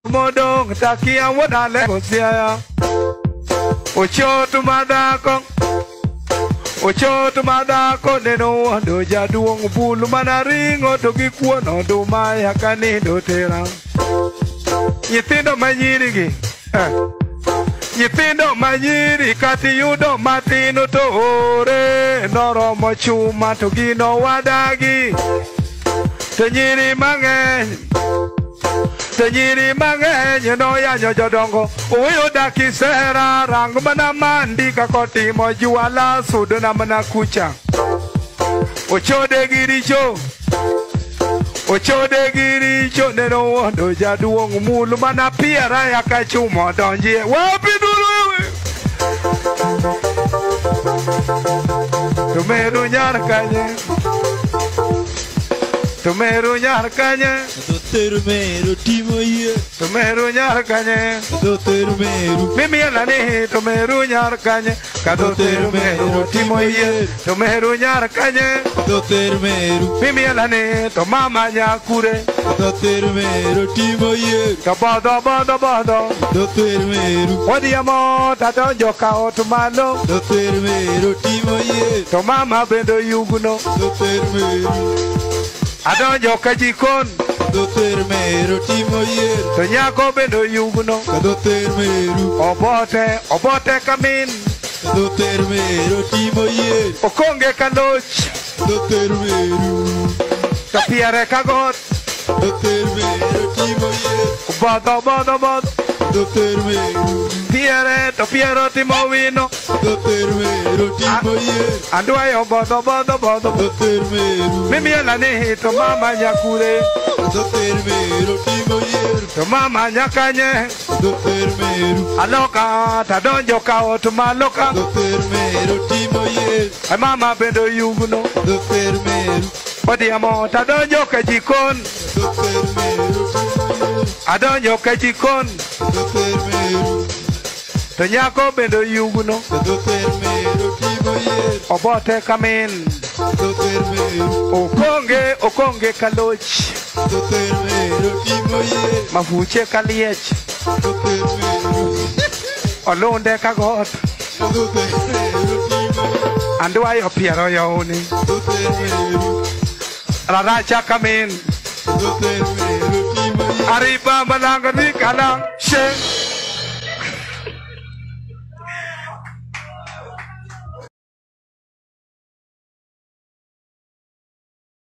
Modong takia wadale kosiaya. Ochoto madako. Ochoto madako neno wando jaduong' bulu mana ring'o to gi kuon oduma yaka nindo tera. Nyithindo manyiri gi. Nyithindo manyiri kati yudo matino to ore noromo chuma to gino wadagi. To nyiri mang'eny. To nyiri mang'eny noyanyo jodongo oweyo dak kisera rang mana mandi kakotimo juala sudna mana kucha. Ochode gi richo. Ochode gi richo neno wondo jaduong' mul mana piera yaka chumo donjie. Wapiduru wewe. To meru nyar kanye. To meru nyar kanye. Doteru meru timo ye. To meru nyar kanye. Doteru meru. Mimi alani to meru nyar kanye. Ka doteru meru timo ye. To meru nyar kanye. Doteru meru. Mimi alani to mama nyakure. Doteru meru timo ye. To bodo bodo bodo. Doteru meru. Wadiamo tadonjo ka ot malo. Doteru meru timo ye. To mama bendo yugno. Doteru meru. Adonjo ka jikon. Doteru meru timo ye. To nyako bendo yugno. Doteru meru. Obote, obote kamin. Doteru meru timo ye. Okonge kaloch. Doteru meru. To piere kagot. Doteru meru timo ye. Bodo, bodo, bodo. Doteru meru. Piere, to piero timo wino. Doteru meru timo ye. Andwayo bodo, bodo, bodo. Doteru meru. Mimi alani to mama nyakure. Doteru meru timo ye. To mama nyakanye. Doteru meru. Aloka tadonjo ka ot maloka. Doteru meru timo ye. Ay mama bendo yugno. Doteru meru. Odiamo tadonjo ka jikon. Doteru meru timo ye. Adonjo ka jikon. Doteru meru. To nyako bendo yugno. Doteru meru timo ye. Obote kamin. Doteru meru. Okonge, okonge kaloch. Doteru meru timo ye. Mafuche kaliech. Doteru meru. Olunde kagot. Doteru meru timo ye. Andwayo piero yauni. Doteru meru. Raracha kamin. Doteru meru timo ye. Ariba malanga ni kalang she.